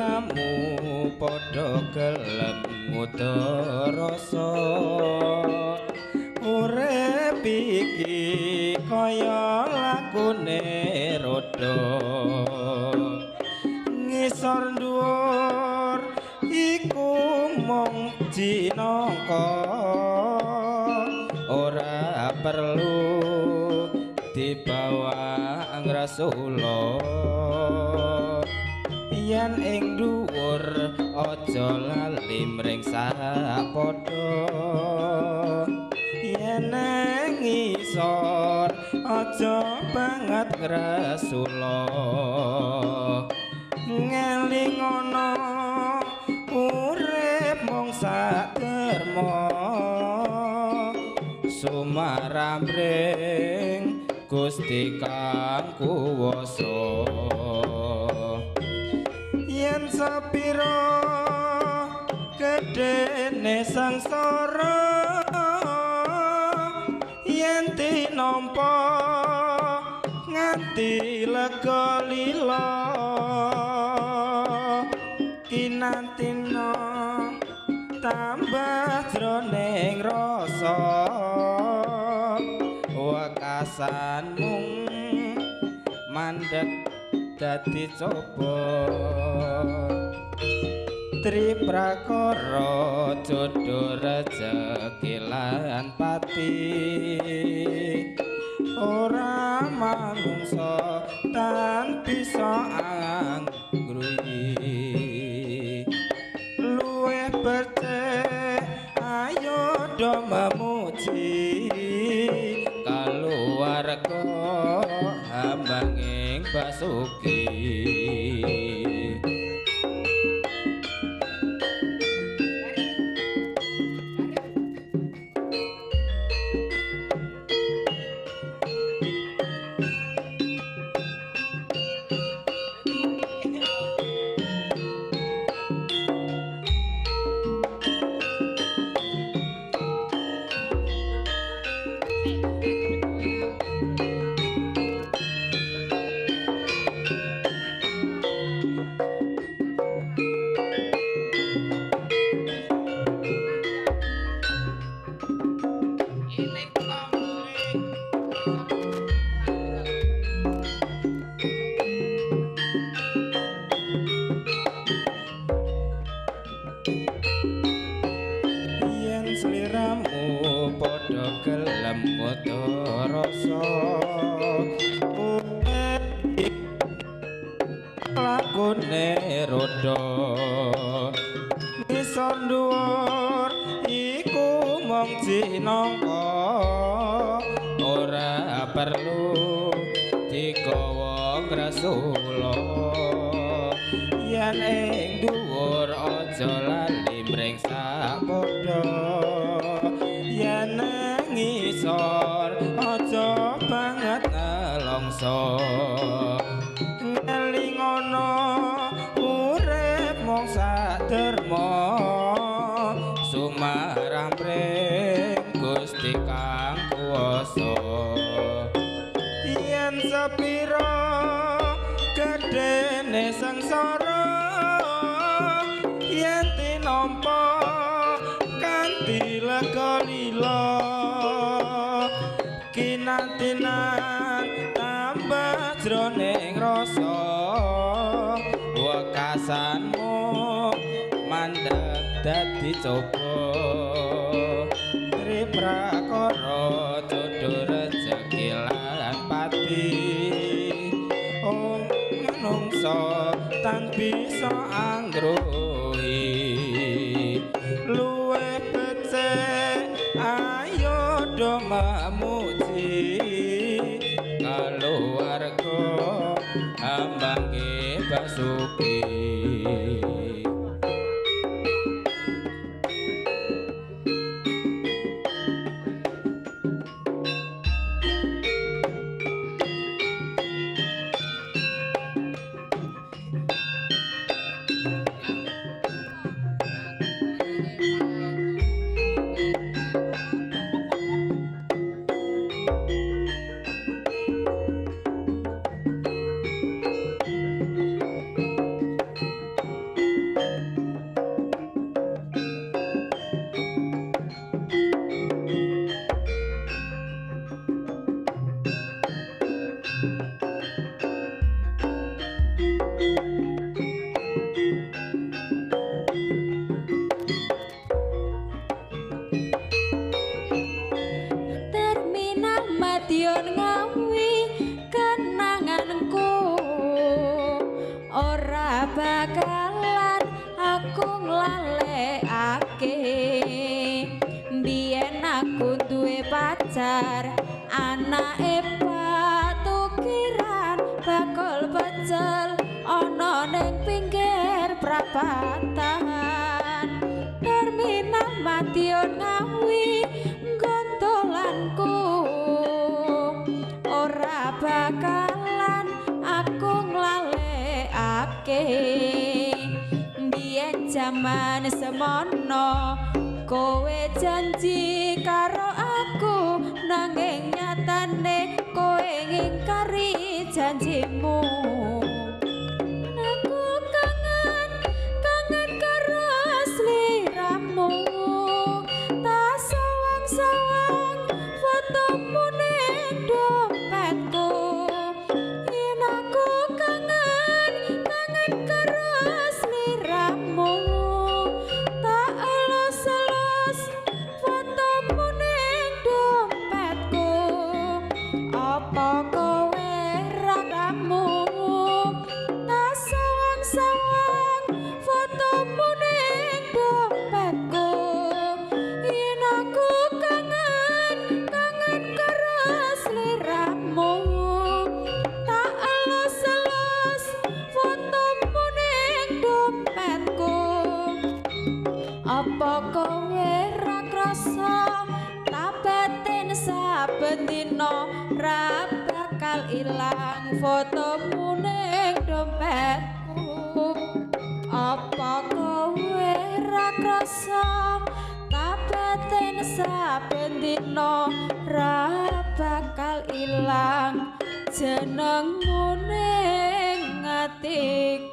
sliramu padha gelem ngudarasa urip iki kaya lakune roda ngisor dhuwur iku mung jinangka ora perlu dibawa ngrasula yen ing dhuwur aja lali mring sapadha yen nang ngisor aja banget ngrasula ngelingono urip mung sak derma sumaramring Gusti kang kuwasa yen sepira gedene sangsara yen tinampa nganti lega lila kinantina tambah jroning rasa wekasan mung mandek dadi coba tri prakara jodho rejeki lan pati ora manungsa tan bisa anggruhi luwih becik ayo do memuji kaluwarga hambanging basuki. Lakune roda ngisor dhuwur iku mung jinangka ora perlu digawa ngrasula yen ing dhuwur aja lali mring sapadha yen nang ngisor aja banget nelongso ngelingono urip mung sak derma sumaramring Gusti kang kuwasa yen sepira gedene sengsara yen tinampa kanthi lega lila kinantinan tambah jroning rasa wekasanmu mandek dadi coba tri prakara jodho rejeki lan pati manungsa tan bisa anggruhi luwih becik ayo do memuji kaluwarga ambangke basuki. pacar, anake Pak Tukiran bakul pecel ana ning pinggir prapatan. Terminal Madiun Ngawi nggontolanku, ora bakalan aku nglalekake. Biyen jaman semono kowe janji karo aku, nanging nyatane kowe ngingkari janjimu. Aku kangen, kangen karo sliramu, tak sawang-sawang fotomu ning dompetku. Yen aku kangen, kangen karo sliramu, tak elus-elus fotomu ning dompetku. Apa kowe ra kamu, tak sawang-sawang fotomu ning dompetku. Yen aku kangen, kangen karo sliramu, tak elus-elus fotomu ning dompetku. Apa kowe ra krasa tak batin saben dina, ra bakal ilang fotomu ning dompetku. Apa kowe ra krasa tak batin saben dina, ra bakal ilang jenengmu ning atiku.